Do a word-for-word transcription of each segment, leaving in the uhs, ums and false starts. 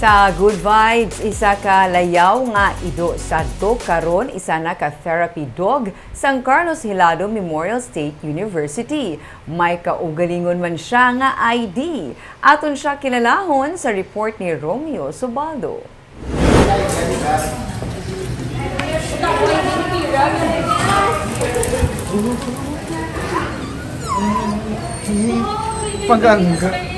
Sa Good Vibes, isa ka layaw nga ido sadto karon isa na ka therapy dog sang Carlos Hilado Memorial State University. May kaugalingon man siya nga I D. Aton siya kilalahon sa report ni Romeo Subaldo. Pagangga.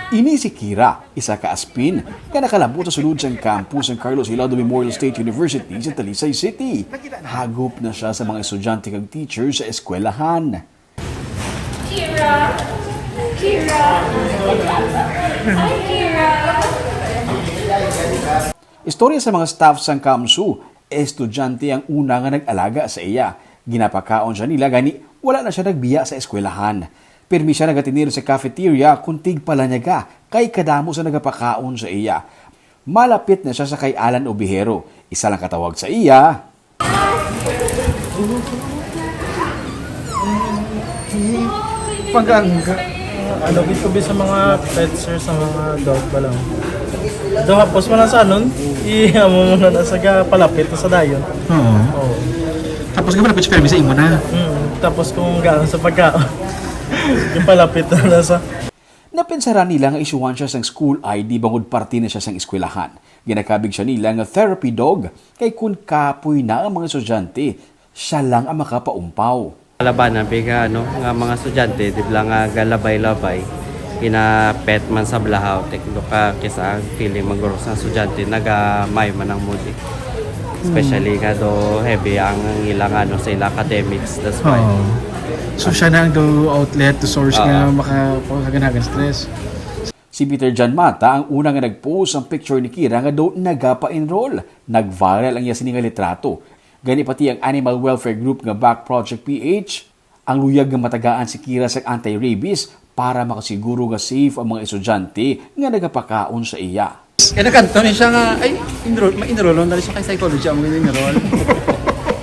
Ini si Kira, isa ka aspin nga nakalabot sa sulod sang campus sang Carlos Hilado Memorial State University sa Talisay City. Hagop na siya sa mga estudyante kag teacher sa eskwelahan. Kira! Kira! Ay, Kira! Istorya sa mga staff sang CamSU, estudyante ang una nga nag-alaga sa iya. Ginapakaon siya nila gani wala na siya nagbiya sa eskwelahan. Pirmi siya nagatinir sa cafeteria kun tig palanyaga kay kadamo sa nagapakaon sa iya. Malapit na siya sa kay Alan Obihero, isa lang katawag sa iya. Pagangga. Ano gid ko sa mga pets, sir, sa mga dog ba lang. Do hapos mo na sa anon, i-amo mo na sa ga palapit sa dayon. Oo. Oo. Tapos ka malapit sa permi sa imo na. Mm, tapos kung gaan sa pagkaon, ipalapit na na sa Napinsaran nila nga isyuhan siya sang school I D bangod parte na siya sang eskwelahan. Ginakabig siya nila nga therapy dog kay kun kapoy na ang mga estudyante, siya lang ang makapaumpaw. Kalabanan bi nga ano nga mga estudyante di bala nga galabay-labay ina pet man sa blahaw tek do ka kisa ang feeling man guro sa estudyante nagamay man ang mood eh. Especially nga do heavy ang ilang ano sa ilang academics, that's why. Oh. So siya na ang do outlet to source nga maka makaganagan stress. Si Peter John Mata ang una nga nag-post ang picture ni Kira nga daw nagapa-enroll. Nag-viral ang iya sini nga litrato. Gani pati ang animal welfare group nga Back Project P H, ang luyag nga matagaan si Kira sa anti-rabies para makasiguro nga safe ang mga estudyante nga nagapakaon sa iya. Kaya nakanto ni siya nga, ay, enroll, ma-enroll na rin siya kay psychology ang enroll.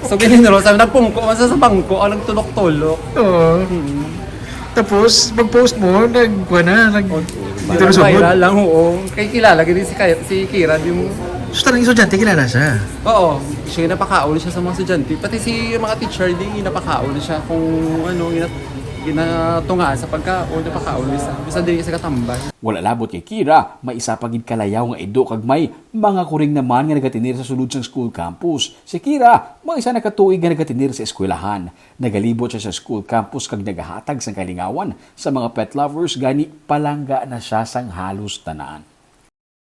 So, gin-enroll, sabi, nagpungko man sa, sa bangko, ang nagtulok-tulok. Oo. Tapos, pag-post mo, nag, kuha na, nag, dito na sa Viral lang, oo. Kay kilala gini si, Kay- si Kira, di mo. So, tarang estudyante, kilala siya. Oo, siya yung napakaon siya sa mga estudyante. Pati si mga teacher, di napakaon siya kung ano, gina- ginatungaan sa pagkaon, napakaon siya. Bisan dili siya katambay. Wala labot kay Kira, may isa pa gid kalayaw nga ido kag may mga kuring naman nga nagatinir sa sulod sang school campus. Si Kira, may isa na ka tuig nga nagatinir sa eskwelahan. Nagalibot siya sa school campus kag nagahatag sang kalingawan sa mga pet lovers gani palangga na siya sang halos tanan.